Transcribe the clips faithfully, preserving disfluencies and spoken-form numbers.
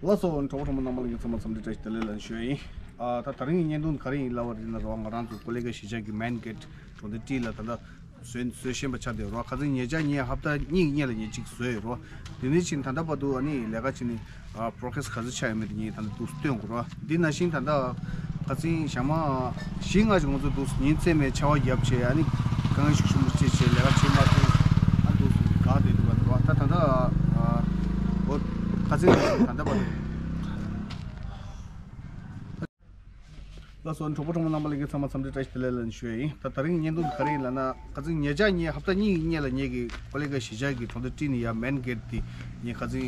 ལགས་སོ། གྲོགས་པོ་གྲོགས་མོ་རྣམ་པ་ལ་ངའི་ཚང་མ་འཚམས་འདྲི་བཀྲ་ཤིས་བདེ་ལེགས་ལ་ཞུ་ཡ་ཡིན། ཨ་ད་ད་རིང་གི་བརྙན་ཐུང་ག་རེ་ཡིན་ལབ་པ་རེད་ན་རོ། ང་རང་ཚོ་ཀོ་ལི་གྷལ་གཞིས་ཆགས་ཀྱི་མེན་གྷེ་ཊི་གྲོང་སྡེ་ཊི་ལ་ད་ལྟ་བཟོས་བཟོས་བཞིན་པ་ཆགས་བསྡད་རོ། ཁ་སང་ཉེ་ཆར་ངས་ཧབ་ཏ་གཉིས་ཀྱི་སྔོན་ལ་ངས་གཅིག་བཟོས་ཡོད་རོ། དེ་ནས་ཕྱིན་ད་ལྟ་བར་དུ་ཨ་ནི་ལས་ཀ་བྱས་ནས་ཨ་པོ་རོ་གྷེ་རེ་སི་ག་ཚོད་ཆགས་ཡོད་མེད་དེ་ངས་ད་ལྟ་འདུག་སྟོན་དགོས་རོ། འདི་ནང་བཞིན་ད་ལྟ་ཁ་སང་ཞག་མ་བཞི་ལྔ་ཞིག་ང་ཚོ་འདུག་ཉིན་མཚན་མེད་ཆར་པ་བརྒྱབ་བྱས་ཨ་ནི་གངས་ཤུགས་ཆེན་པོ་བྱས་བྱས་ལས་ཀ་བྱེད་མ་ཐུབ། ཨ་འདུག་འགག་བསྡད་འདུག་ག་རོ། ད་ད་ལྟ་ཨ་འོ་ཁ་སང་ད་ལྟ་བར་དུ། ལགས་སོ། གྲོགས་པོ་གྲོགས་མོ་རྣམ་པ་ལ་ངའི་ཚང་མ་འཚམས་འདྲི་བཀྲ་ཤིས་བདེ་ལེགས་ལ་ཞུ་ཡ་ཡིན། ད་ད་རིང་བརྙན་ཐུང་ག་རེ་ཡིན་ལབ་ན། ཁ་སང་ཉེ་ཆར་ངས་ཧབ་ཏ་གཉིས་ཀྱི་སྔོན་ལ་ངས་ཀྱི་ཀོ་ལི་གྷལ་གཞིས་ཆགས་ཀྱི་གྲོང་སྡེ་ཊི་ནས་ཡར་མེན་གྷེ་ཊི་དེ་ངས་ཁ་སང་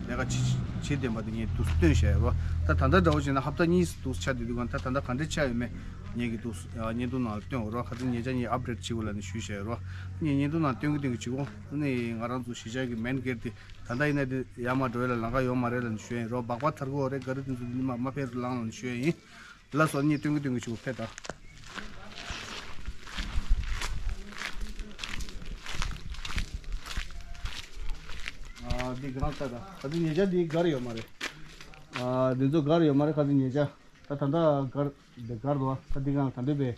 ལས་ཀ་བྱེད་བྱེད་བསྡད་པ་དེ་ངས་འདུག་སྟོན་བཞག་ཡོད་རོ། ད་ད་ལྟ་འདྲ་བོ་བྱས་ན་ཧབ་ཏ་གཉིས་འདུག་ཆགས་བསྡད་འདུག་ག་ད་ད་ལྟ་ག་འདྲ་ཆགས་ཡོད་མེད་ངས་ཀྱི་འདུག་བརྙན་ཐུང་ནང་ལ་སྟོན་དགོས་རོ། ཁ་སང་ཉེ་ཆར་ངས་ཨབ་ཌེཊ་བྱེད་དགོས་ལབ་ནས་ཞུས་བཞག་ཡོད་རོ། ངས་བརྙན་ཐུང་ནང་སྟོན་གི་སྟོན་གི་བྱེད་དགོས། ཨ་ནི་ང་རང་ཚོ་གཞིས་ཆགས་ཀྱི་མེན་གྷེ་ཊི་དེ། ད་ལྟ་ཡིན་ན་དེ་ཡར་མར་འགྲོ་ཡ་ལ་ལམ་ཁ་ཡོད་མ་རེད་ལབ་ནས་ཞུ་ཡ་ཡིན་རོ། སྦག་སྦག་ཐར་གོ་རེད། ག་རེ་དེ་ཚོ་འདི་ནས་མར་མར་ཕེབས་རོགས་གནང་ལབ་ནས་ཞུ་ཡ་ཡིན། ལགས་སོ། ངས་སྟོན་གི་སྟོན་གི་བྱེད་དགོས། ཕེབས་ད། ཨ་འདི་གང་ལྟར་ད་ད་འདི་ཉེ་ཆར་འདི་གར་ཡོད་མ་རེད། ཨ་འདི་ཚོ་གར་ཡོད་མ་རེད། ཁ་སང་ཉེ་ཆར། ད་ད་ལྟ་གར་འདི་གར་འདུག་ད་འདི་གང་ད་འདི་བས།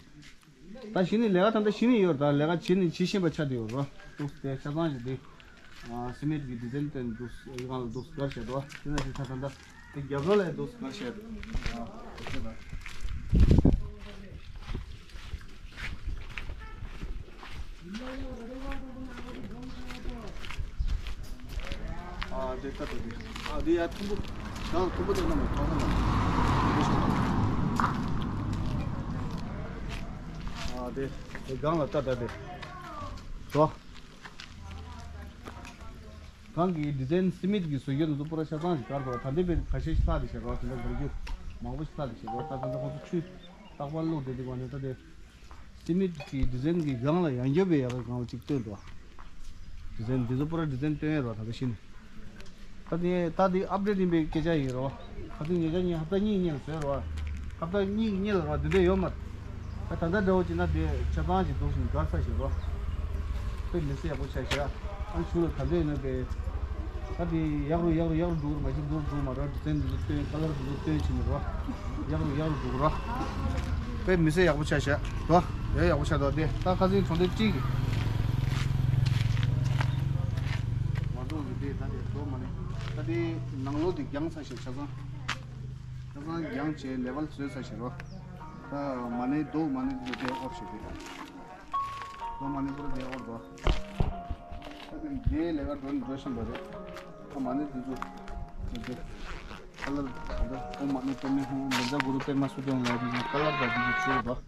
ད་གཞི་ནས་ལས་ཀ་ད་ལྟ་གཞི་ནས་ཡོད་རེད། ད་ལས་ཀ་བྱེད་ནས་བྱེད་བཞིན་པ་ཆགས་བསྡད་ཡོད་རེད། འདུག་དེ་ཆ་ཚང་ཞིག་འདི་ཨ་སི་མེན་ཊི་གི་ཌི་ཛའིན་སྟོན་འདུག་ཡི་གང་ལ་འདུག་གར་བྱས་འདུག་དེ་ནང་བཞིན་ད་ད་ལྟ་དེ་རྒྱབ་ལོགས་ལ་འདུག་གར་བྱས་འདུག་ཨ་དེ་ཚོ་ད། ཨ་དེ་ལྟ་དེ་དེ་ཨ་དེ་ཡ་ཐུམ་པོ་གང་ཐུམ་པོ་དེ་ནང་མ་གང་ནང་མ། ཨ་དེ་དེ་གང་ལ་ལྟ་ལྟ་དེ་དོ། གང་གི་ཌི་ཛའིན་སི་མེན་ཊི་གི་བཟོ་རྒྱུ་དེ་ཚོ་པུ་ར་ཆ་ཚང་ཞིག་གར་དོ། ད་འདི་པའི་ཁ་ཤས་ཤིག་ལྷག་དེ་བྱེད་རོགས། དེ་འདྲ་གར་རྒྱུ་མང་པོ་ཞིག་ལྷག་དེ་བྱེད་རོགས། ད་ད་ད་ཁོང་ཚོ་ཆུ་རྟག་པར་བླུགས་བསྡད་དེ་གོ་ནས་ད་དེ། སི་མེན་ཊི་གི་ཌི་ཛའིན་གྱི་སྒང་ལ་ཡང་རྒྱབ་པའི་ཡག་གི་སྒང་ལ་གཅིག་བཏོན་འདུག་ཌི་ཛའིན་འདི་ཚོ་པུ་ར་ཌི་ཛའིན་བཏོན་ཡོད་རོགས། ད་ད་ཤི་ནས་ད་དེ་ད་དེ་ཨབ་ཌེཊ་ཡིན་པའི་སྐད་ཆ་ཡིན་རོགས། ཁ་སང་ཉེ་ཆར་ཉིན་ཧབ་ཏ་གཉིས་སྔོན་ལ་བཟོས་རོགས། ཧབ་ཏ་གཉིས་སྔོན་ལ་རོགས་འདི་འདྲ་ཡོད་མ་རེད། ད་ད་ལྟ་འདྲ་བོ་བྱས་ན་དེ་ཆ་ཚང་ཞིག་འདུག་ཞིང་དགའ་ས་ཞིག་རོགས། དཔེ་མི་སྲིད་ཡག་པོ་ཆགས་ཤག་ཨ་ཞུ་ལ་ད་འདྲ་ཡིན་ན་དེ། ད་དེ་ཡག་རུ་ཡག་རུ་ཡག་རུ་འགྲོ་གི་རེད། མ་གཞི་འགྲོ་འགྲོ་མ་རེད། ཌི་ཛའིན་འདི་ཚོ་བཏོན། ཁ་ལར་འདི་ཚོ་བཏོན་བྱས་ནས་རོ། ཡག་རུ་ཡག་རུ་འགྲོ་གི་རོ། དཔེ་མི་སྲིད་ཡག་པོ་ཆགས་ཤག་དོ། ཡ་ཡག་པོ་ཆགས་འདུག་དེ་ད་ཁ་སང་གྲོང་སྡེ་ཊི་གི་མ་འགྲོ་གི་དེ་ད་དེ་འགྲོ་མ་ནི་ད་དེ་ནང་ལོགས་དེ་རྒྱང་ཚ་ཞིག་ཆ་ཚང་། ཆ་ཚང་རྒྱང་བྱས་ལེ་ཝལ་བཟོས་ཚ་ཞིག་རོ། ད་མ་ནི་རྡོ་མ་ནི་དེ་ཚོ་དེ་ཨོབ་ཞིག་དེ། ལོ་མ་ནི་པུ་ར་དེ་ཨོར་དོ། ད་དེ་འདིའི་ལས་ཀ་འགྲོ་ནི་འགྲོ་བཞིན་པ་རེད། ད་མ་ནི་དེ་ཚོ་དེ་དེ་ཁ་ལར་ད་ད་ཨོ་མ་ནི་པེ་མེ་ཧོང་མི་འཛའ་གུ་རུ་པེ་མ་སུ་ཏོང་ལ་དེ་ཁ་ལར་ད་དེ་ཚོ་བྱོས་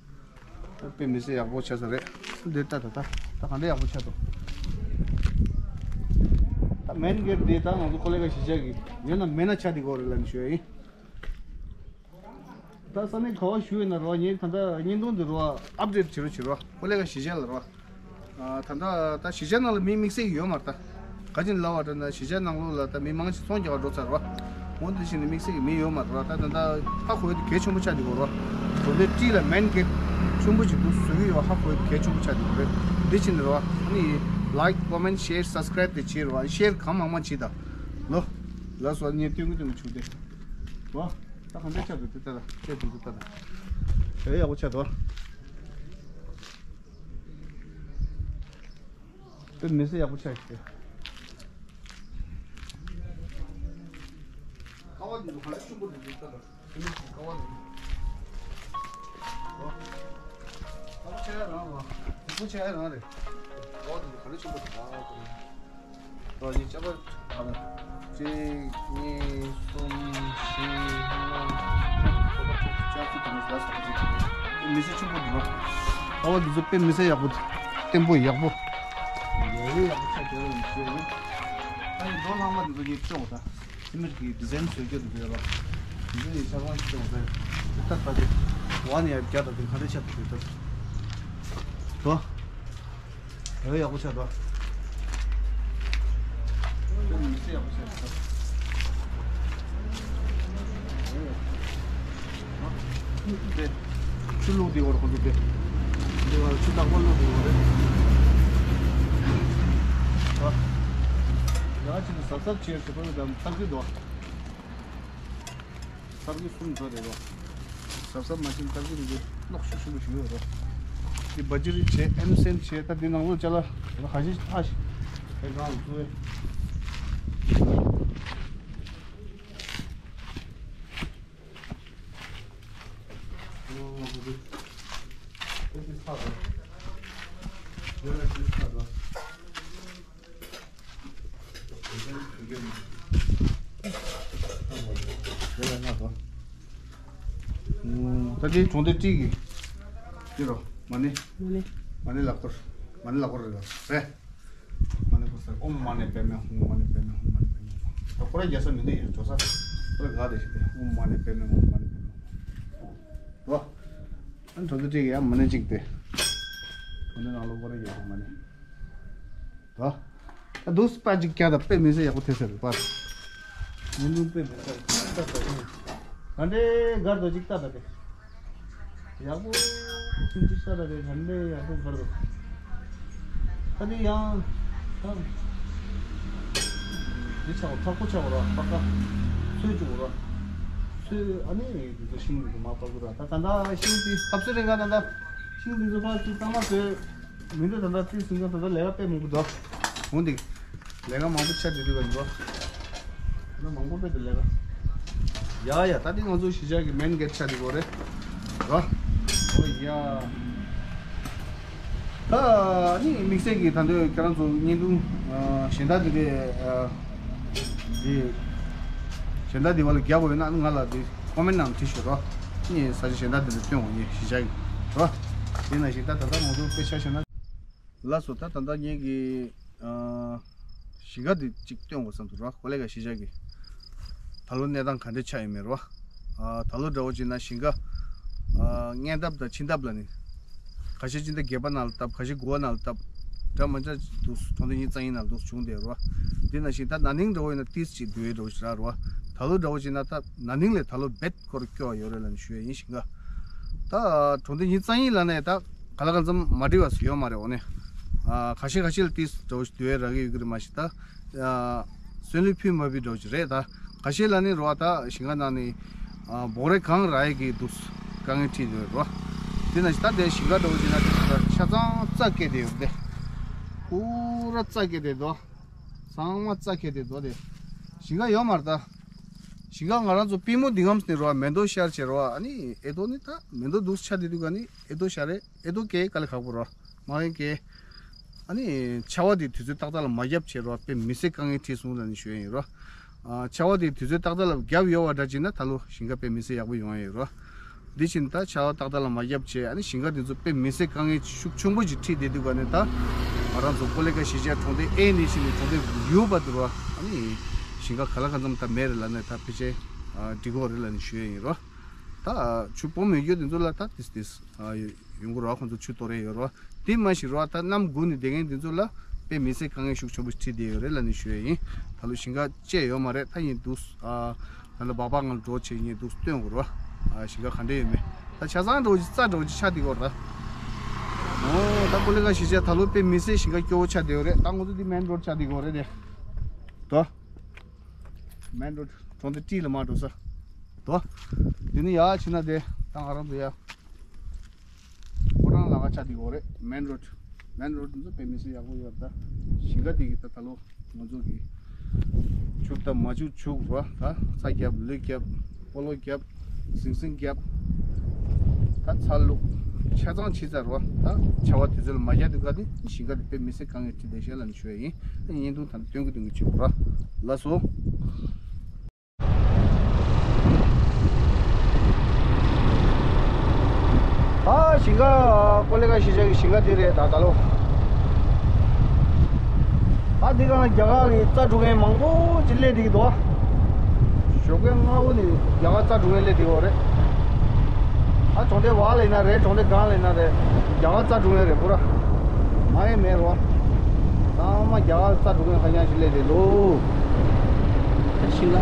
དོ། ད་དཔེ་མི་སྲིད་ཡག་པོ་ཆགས་ས་རེད། འདི་ལྟ་ད་ད་ད་ག་འདྲ་ཡག་པོ་ཆགས་འདུག་ད་མེན་གྷེ་ཊི་འདི་ད་ང་ཚོ་ཀོ་ལི་གྷལ་གཞིས་ཆགས་ཀྱི་ཡོད་ན་མེད་ན་ཆགས་འདི་གོ་རེད་ལབ་ནས་ཞུ་ཡ་ཡིན། ད་ས་གནས་ག་བ་བཞུགས་ཡོད་ན་རོ། ངས་ད་ལྟ་བརྙན་ཐུང་འདི་རོ་ཨབ་ཌེཊ་བྱེད་རོགས་བྱེད་རོགས། ཀོ་ལི་གྷལ་གཞིས་ཆགས་ལ་རོ། ཨ་ད་ལྟ་ད་གཞིས་ཆགས་ནང་ལ་མི་དམིགས་བསལ་གྱི་ཡོད་མ་རེད་ད། ག་ཅིན་ལབ་པ་འདྲ་ན་གཞིས་ཆགས་ནང་ལོགས་ལ་ད་མི་མང་ཆེ་ཚོང་རྒྱག་ག་འགྲོ་ཚར་རོ། འོ་འདི་བྱས་ནས་དམིགས་བསལ་གྱི་མི་ཡོད་མ་རེད་རོ། ད་ད་ལྟ་ཧ་གོ་ཡ་དེ་གལ་ཆེན་པོ་ཆགས་འདུག་གོ་རོ། གྲོང་སྡེ་ཊི་ལ་མེན་གྷེ་ཊི་ཆེན་པོ་ཅིག་འདུག་བཟོ་གི་ཡོད། ཧ་གོ་ཡ་དེ་གལ་ཆེན་པོ་ཆགས་འདུག་གོ་རེད། འདི་བྱས་ནས་རོ། ཨ་ནི་ལའིཀ་ཀོ་མེན་ཤེར་སབ་སི་ཀ་རེབ་དེ་བྱེད་རོ། ཤེར་གང་མང་མང་བྱེད་ད། ལོ། ལ་སོ་ནས་སྟོན་གི་སྟོན་གི་བྱུང་སྟེ། ལོ། ད་གང་འདྲ་ཆགས་འདུག་དེ་ལྟ་ད། དེ་འདུག་དེ་ལྟ་ད། དེ་ཡག་པོ་ཆགས་འདུག་དཔེ་མི་སྲིད་ཡག་པོ་ཆགས་ཤག་ཀ་བ་འདི་ཚོ་ག་རེ་ཆུང་པོ་འདུག་ད་ལྟ་ད། དེ་ནི་ཀ་བ་འདི། ཀ་བ་ཆེ་ཡ་རང་རེད། དེ་ཚོ་ཆེ་ཡ་རང་རེད། ཀ་བ་འདི་ཚོ་ག་རེ་ཆུང་པོ་འདུག་ད། ད་ཡིན་ཆ་པ་ཨ་ན། གཅིག་གཉིས་གསུམ་བཞི་ལྔ། ཆ་ཚིག་དེ་ནི་ལ་སོགས་ཀྱི་མི་སེར་ཆུང་པོ་འདུག་ལ། ཨ་བ་འདི་ཚོ་དཔེ་མི་སྲིད་ཡག་པོ། བརྟན་པོ་ཡག་པོ། ཡག་པོ་ཡག་པོ་ཆགས་བསྡད་ཡོད་ཞུ་ཡ་ཡིན། ད་ཡིན་མདོ་ལྷག་མ་འདི་ཚོ་ངས་སྤྲོད་འོ་ད། སི་མེན་ཊི་གི་ཌི་ཛའིན་བཟོ་རྒྱུ་འདི་ཡོད་ལ། འདི་ཚོ་ངས་ཆ་ཚང་སྤྲོད་འོ་ད། འདི་ལྟ་ད་འདི། འོ་ནི་ཡར་རྒྱ་ད་འདི་ག་འདྲ་ཆགས་འདུག་ད། དོ། ཨེ་ཡག་པོ་ཆགས་འདུག་དཔེ་མི་སྲིད་ཡག་པོ་ཆགས་འདུག་དེ་ཆུ་བླུགས་དེ་བར་ཁོ་ཚོ་དེ་འདི་བར་ཆུ་བདག་པོ་བླུགས་དེ་བར་རེད། ཡག་ཅིག་གཟབ་གཟབ་བྱས་ཟེར་ཁོ་ཚོ་དང་ཐག་གཅོད་འདུག་ཏར་ཀི་གསུམ་བཟོ་རེད་རོ། གཟབ་གཟབ་མ་བྱིན་ཏར་ཀི་རིགས་དེ་གློག་ཤུགས་ཆེན་པོ་ཞིག་ཡོད་རོ། དེ་བ་ཇི་རི་བྱས་ཨེམ་སེན་བྱས། ད་དེ་ནང་ལོགས་ཅ་ལག་ཁ་ཤས་ཨ་ཤི་དེ་གང་བཟོ་བས། ད་དེ་གྲོང་སྡེ་སྤྲེལ་གི་དེ་རོ། མ་ཎི། མ་ཎི། མ་ཎི་ལག་འཁོར། མ་ཎི་ལག་འཁོར་རེད་རེད། མ་ཎི་ཁོ་སར། ཨོཾ་མ་ཎི་པདྨེ་ཧཱུྃ། མ་ཎི་པདྨེ་ཧཱུྃ། མ་ཎི་པདྨེ་ཧཱུྃ། ད་ཁོ་ར་རྒྱལ་ས་མི་འདུག་ཡ། འགྲོ་ས་ཁོ་ར་ག་དེ་ཞིག་དེ། ཨོཾ་མ་ཎི་པདྨེ་ཧཱུྃ། མ་ཎི་པདྨེ་ཧཱུྃ། རོ། ཨ་ནི་གྲོང་སྡེ་སྤྲེལ་གི་ཡ་མ་ཎི་གཅིག་དེ། མ་ཎི་ནང་ལོགས་ཁོ་ར་རྒྱལ་ས་མ་ཎི། ད། ད་དུས་པ་ཅིག་ཀྱང་ད་དཔེ་མི་སྲིད་ཡག་པོ་ཐེབས་ས་རེད་པ། ཉིན་དུ་དཔེ་མི་སྲིད་ཡག་པོ་ཐེབས་ས་རེད། ག་འདྲའི་དགའ་འདུག་ཅིག་ལྟ་ད་དེ། ཡག་པོ་ཐེབས་ཅིག་ལྟ་ད་དེ་ག་འདྲའི་ཡག་པོ་དགའ་འདུག་ད་དེ་ཡང་ད་འདི་ཆགས་པ་མཁྲེགས་པོ་ཆགས་པ་ར་པ་ཀ་ཚོས་བཅུག་ར་ཚོས། ཨ་ནི་དེ་ཚོ་ཤིང་དེ་ཚོ་མ་པ་གུ་ར། ད་ད་ད་ཤིང་དེ་སྐབས་སུ་རིང་ག་ད་ད་ཤིང་དེ་ཚོ་ཕར་ཚུར་གཙང་མ་བཟོས། མི་འདུག་ད་ལྟ་རྩིས་ཟིན་ཀྱང་ད་ལྟ་ལས་ཀ་དཔེ་མང་པོ་འདུག་འོང་འདུག་ལས་ཀ་མང་པོ་ཆགས་བསྡད་འདུག་ག་འདུག་ད་མང་པོ་དཔེ་འདུག་ལས་ཀ། ཡ་ཡ། ད་འདི་ང་ཚོ་གཞིས་ཆགས་ཀྱི་མེན་གེ་ཊི་ཆགས་འདུག་གོ་རེད། རོ། ཨོ་ཡ། ད་ནི་དམིགས་བསལ་གྱི་ད་འདོད་ཁྱེད་རང་ཚོ་བརྙན་ཐུང་གཞན་དག་འདི་འདྲའི་འདི་གཞན་དག་འདི་བ་ལ་རྒྱག་དགོས་ཡོད་ན་ང་ལ་འདི་ཀོ་མེན་ནང་བྲིས་ཤོག་རོ། ངས་ས་ཆ་གཞན་དག་འདི་ལ་སྟོན་འོང་ངས་གཞིས་ཆགས་ཀྱི་རོ། དེ་ནང་བཞིན་ད་ད་ལྟ་ང་ཚོ་དཔེ་ཆ་བཞག་ན། ལགས་སོ། ད་ད་ལྟ་ངེད་ཀྱི་ཨ་ཞིང་ཁ་འདི་གཅིག་སྟོན་དགོས་བསམ་འདུག་རོ། ཀོ་ལི་གྷལ་གཞིས་ཆགས་ཀྱི་ད་ལོ་གནས་སྟངས་ག་འདྲ་ཆགས་ཡོད་མེད་རོ། ཨ་ད་ལོ་འདྲ་བོ་བྱས་ན་ཞིང་ཁ་ཨ་སྔོན་ལྟབ་དང་ཕྱི་ལྟབ་ལ་ནི་ཁ་ཤས་ཕྱི་ཟླ་བརྒྱད་པ་ནང་ལ་བཏབ། ཁ་ཤས་དགུ་པ་ནང་ལ་བཏབ། འདྲ་མི་འདྲ་འདུག་གྲོང་སྡེ་གཉིས་རྩ་གཉིས་ནང་ལ་འདུག་བྱུང་བསྡད་རོ། དེ་ནང་བཞིན་ད་ན་ནིང་འདྲ་བོ་ཡིན་ན་ཏིས་ཅིག་འདུག་འདྲ་བོ་ཞིག་རག་རོ། ད་ལོ་འདྲ་བོ་བྱས་ན་ད་ན་ནིང་ལས་ད་ལོ་རྦད་སྐོར་སྐྱོ་བ་ཡོད་རེད་ལབ་ནས་ཞུ་ཡ་ཡིན། ཞིང་ཁ་ད་གྲོང་སྡེ་གཉིས་རྩ་གཉིས་ལབ་ནས་ད་ག་ལ་གང་འཚམ་མ་འགྲིག་པ་ཞིག་ཡོད་མ་རེད། འོ་ནས་ཨ་ཁ་ཤས་ཁ་ཤས་ལ་ཏིས་འདྲ་བོ་ཞིག་དུས་ར་གི་ཡོད་ཀྱི་རེད། མ་གཞི་ད་ཨ་སོན་ལུས་ཕུད་མ་ཕུད་འདྲ་བོ་ཞིག་རེད། ད་ཁ་ཤས་ལ་ནི་རོ་ད་ཞིང་ཁ་ནང་ནས་ཨ་སྦོག་རེ་གང་རག་ཡས་ཀྱི་འདུག་དཀའ་ངལ་འཕྲད་ཡོད་རོ། དེ་ན་ཞིག་ད་དེ་ཞིང་ཁ་འདྲ་བོ་ཞིག་ན་དེ་ཆ་ཚང་རྩྭ་སྐྱེས་ཏེ་ཡོད་དེ། པུ་ར་རྩྭ་སྐྱེས་ཏེ་འདུག་ཚང་མ་རྩྭ་ཁྱེར་ཏེ་འགྲོ་དེ། ཞིང་ཁ་ཡོད་མ་རེད་ད། ཞིང་ཁ་ང་རང་ཚོ་པུས་མོ་འདི་ངམ་ནས་རོ་མེ་ཏོག་ཤར་བྱེད་རོ། ཨ་ནི་ཨེ་ཏོ་ནི་ད་མེ་ཏོག་འདུག་ཆ་དེ་འདུག་ཨ་ནི་ཨེ་ཏོ་ཤར་རེད། ཨེ་ཏོ་སྐྱེ་དཀའ་ལས་ཁག་པོ་རོ། མ་ཡིན་སྐྱེ། ཨ་ནི་ཆར་པ་དེ་དུས་ཚོད་ཏག་ཏག་ལ་མ་བརྒྱབ་བྱེད་རོ། དཔེ་མི་སྲིད་དཀའ་ངལ་འཕྲད་སོང་ལབ་ནས་ཞུ་ཡ་ཡིན་རོ། ཨ་ཆར་པ་དེ་དུས་ཚོད་ཏག་ཏག་ལ་བརྒྱབ་ཡོད་པ་འདྲ་བྱས་ན་ད་ལོ་ཞིང་ཁ་དཔེ་མི་སྲིད་ཡག་པོ་ཡོང་ཡ་ཡོད་རོ། འདི་ཕྱིན་ད་ཆར་པ་ཏག་ཏག་ལ་མ་བརྒྱབ་བྱས། ཨ་ནི་ཞིང་ཁ་འདི་ཚོ་དཔེ་མི་སྲིད་དཀའ་ངལ་ཤུགས་ཆེན་པོ་ཞིག་འཕྲད་བསྡད་འདུག་ག་ནས་ད་ང་རང་ཚོ་ཀོ་ལི་གྷལ་གཞིས་ཆགས་གྲོང་སྡེ་ཨེ་ནས་ཕྱིན་ནས་གྲོང་སྡེ་ཡུལ་བར་དུ་རོ། ཨ་ནི་ཞིང་ཁ་ག་ལ་གང་འཚམ་ད་མེད་རེད་ལབ་ནས་ད་ཕལ་ཆེར་འགྲིག་གི་རེད་ལབ་ནས་ཞུ་ཡ་ཡིན་རོ། ད་ཆུ་སྦོམ་ཡོད་རྒྱུ་འདི་ཚོ་ལ་ད་ཏིས་ཏིས་ཡོང་གི་རོ། ཁོང་ཚོ་ཆུ་གཏོར་རེ་ཡོད་རོ། དེ་མ་གཞི་རོ་ད་གནམ་དགུན་ནས་བསྡད་མཁན་འདི་ཚོ་ལ་དཔེ་མི་སྲིད་དཀའ་ངལ་ཤུགས་ཆེན་པོ་འཕྲད་བསྡད་ཡོད་རེད་ལབ་ནས་ཞུ་ཡ་ཡིན། ད་ལོ་ཞིང་ཁ་བཅད་ཡོད་མ་རེད། ད་ཡིན་འདུག་ཨ་ད་ལོ་སྦག་སྦག་ངང་འགྲོ་བྱས་ཡིན་འདུག་སྟོན་དགོས་རོ། ཨ་ཞིང་ཁ་ག་འདྲ་ཡོད་མེད། ད་ཆ་ཚང་འགྲོ་ཅི་རྩྭ་འགྲོ་ཅི་ཆགས་བསྡད་ཡོད་རེད་ད། ཨོ་ད་ཀོ་ལི་གྷལ་གཞིས་ཆགས་ད་ལོ་དཔེ་མི་སྲིད་ཞིང་ཁ་སྐྱོ་བོ་ཆགས་བསྡད་ཡོད་རེད། ད་ང་ཚོ་འདི་མེན་རོ་ཌི་ཆགས་བསྡད་ཡོད་རེད་དེ། དོ། མེན་རོ་ཌི་གྲོང་སྡེ་སྤྲེལ་ལ་མར་འགྲོ་ས། དོ། འདི་ནི་ཡར་ཕྱིན་ན་དེ་ད་ང་རང་ཚོ་ཡ། ཕོ་བྲང་ལ་ཁ་ཆགས་འདི་གོ་རེད། མེན་རོ་ཌི། མེན་རོ་ཌི་འདི་ཚོ་དཔེ་མི་སྲིད་ཡག་པོ་ཡོད་རེད་ད། ཞིང་ཁ་འདི་གི་ད་ད་ལོ་ང་ཚོ་གི་ཕྱུག་ད་མ་ཕྱུག་ཕྱུག་རོ། ད་ཚ་རྒྱབ་ལུད་རྒྱབ་སྤོ་ལོ་རྒྱབ་ཟིང་ཟིང་རྒྱབ། ད་ཚ་ལུག་ཆ་ཚང་ཕྱི་ཚ་རོ། ད་ཆར་པ་དུས་ཚོད་ལ་མ་རྒྱག་དུས་ག་དེ་ཞིང་ཁ་འདི་དཔེ་མི་སྲིད་དཀའ་ངལ་འཕྲད་བསྡད་ཤག་ལབ་ནས་ཞུ་ཡ་ཡིན། ད་བརྙན་ཐུང་ད་སྟོན་གི་སྟོན་གི་བྱེད་དགོས་རོ། ལགས་སོ། ད་ཞིང་ཁ་ཀོ་ལི་གྷལ་གཞིས་ཆགས་ཀྱི་ཞིང་ཁ་དེ་རེད་ད་ད་ལོ། ད་འདི་ག་ལ་རྒྱ་གར་གྱི་རྩྭ་སྒྲུག་མཁན་མང་པོ་ཅིག་སླེབས་བསྡད་ཀྱི་འདུག་ཨ། ཞོགས་ཀས་སྔ་པོ་ནས་རྒྱ་གར་རྩྭ་སྒྲུག་མཁན་སླེབས་བསྡད་ཡོད་རེད། ད་གྲོང་སྡེ་བར་ལ་ཡིན་ན་རེད། གྲོང་སྡེ་སྒང་ལ་ཡིན་ན་རེད། རྒྱ་གར་རྩྭ་སྒྲུག་མཁན་རེད་པུ་ར། མ་ཡེ་མེད་རོ། ཚང་མ་རྒྱ་གར་རྩྭ་སྒྲུག་མཁན་ཧ་ཅང་ཞིག་སླེབས་བསྡད་འདུག་ད་ཤི་ལ།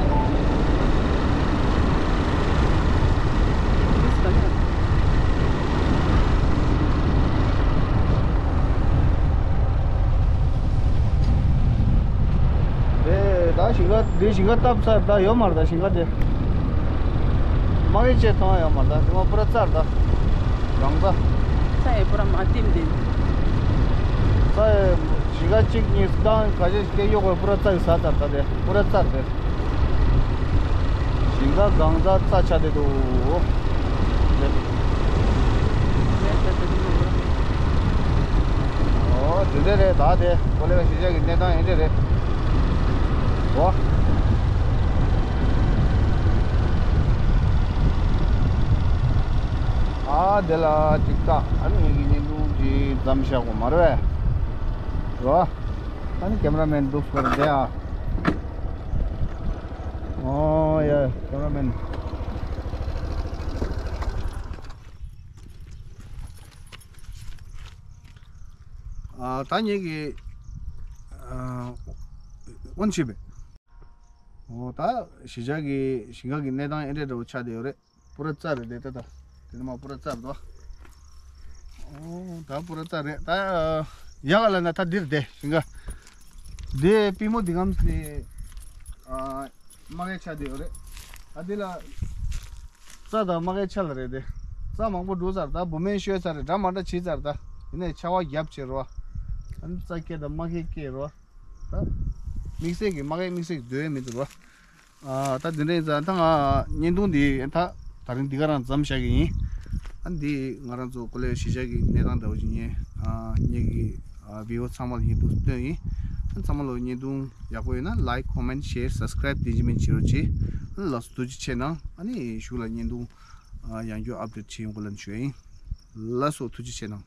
དེ་ད་ཞིང་ཁ་དེ་ཞིང་ཁ་བཏབ་ཚར་ད་ཡོད་མ་རེད་ད་ཞིང་ཁ་དེ། མ་གི་ཅེས་མཐོང་ཡོད་མ་ད་དེ་མ་པུ་ར་རྩར་ད། རང་ད། ས་ཡི་པུ་ར་མ་ལྟིམ་དེ། ས་ཡི་ཞི་ག་གཅིག་གཉིས་སྟངས་ག་ཅེ་སྐད་གཡོག་གི་པུ་ར་རྩ་ཡི་ས་ཚར་ད་དེ་པུ་ར་རྩར་དེ། ཞིང་ཁ་གང་ཚ་རྩ་ཆ་དེ་འདུག། ཨོ་དེ་འདྲ་རེད་ད་དེ་ཀོ་ལེ་ག་གཞིས་ཆགས་ཀྱི་གནས་སྟངས་ཨེ་འདྲ་རེད། ཨོ། ཨ་དེ་ལ་ཅིག་ལྟ་ཨ་ནི་ངེད་ཀྱི་བརྙན་ཐུང་ཅིག་མཚམས་བཞག་གོ་མ་རེད་པས། ཨོ། ཨ་ནི་ཀེམ་ར་མེན་འདུག་སྐོར་དེ་ཨ། ཨོ་ཡ་ཀེམ་ར་མེན། ཨ་ད་ངེད་ཀྱི་ཨ་ཨོན་ཆི་བེ། ཨོ་ད་གཞིས་ཆགས་ཀྱི་ཞིང་ཁ་གི་གནས་སྟངས་ཨེ་འདྲ་འདྲ་བོ་ཆགས་བསྡད་ཡོད་རེད། པུ་ར་རྩ་རེད་དེ་ད་ད། དེ་ནས་མ་པུ་ར་རྩ་རེད་དོ། ཨོ་ད་པུ་ར་རྩ་རེད་ད། ཡག་ལ་ན་ད་འདིར་བསྡད་ཞིང་ཁ། དེ་པི་མོ་འདི་གམ་སི། ཨ་མ་གའི་ཆ་དེ་ཡོད་རེད། ད་འདི་ལ། རྩྭ་དང་མ་གའི་ཆ་ལ་རེད་དེ། རྩྭ་མང་པོ་འགྲོ་ཚར་ད་བུ་མེན་ཤོད་ཚར་རེད་འདྲ་མ་འདྲ་བྱེད་ཚར་ད། ཡིན་ནའི་ཆར་པ་རྒྱབ་བྱེད་རོ། ཨ་ནི་རྩྭ་སྐྱེ་དང་མ་གའི་སྐྱེ་རོ། ད། དམིགས་བསལ་གྱི་མ་གའི་དམིགས་བསལ་གྱི་སྡོད་ཡས་མི་འདུག་རོ། ཨ་ད་འདི་འདྲ་ཡིན་ཙང་ད་ང་བརྙན་ཐུང་འདི་ད་ད་རིང་འདི་ག་རང་མཚམས་བཞག་གི་ཡིན། ཨ་འདི་ང་རང་ཚོ་ཀོ་ལེ་གཞིས་ཆགས་ཀྱི་གནས་སྟངས་འདྲ་བོ་ཞིག་ཡིན། ཨ་ངེད་ཀྱི་ཨ་བི་ཡོ་ཚང་མ་ལ་བརྙན་ཐུང་སྟོན་ཡིན། ཨ་ཚང་མ་ལ་བརྙན་ཐུང་ཡག་པོ་ཡོད་ན་like, comment, share, subscribe དེ་བཞིན་མིན་བྱེད་རོགས་གྱིས། ཨ་ལགས་སོ་ཐུགས་རྗེ་ཆེ་གནང་། ཨ་ནི་གཞུག་ལ་བརྙན་ཐུང་ཨ་ཡང་བསྐྱར་ཨབ་ཌེཊ་བྱེད་ཡོང་གི་ལབ་ཞུ་ཡ་ཡིན། ལགས་སོ་ཐུགས་རྗེ་ཆེ་གནང་།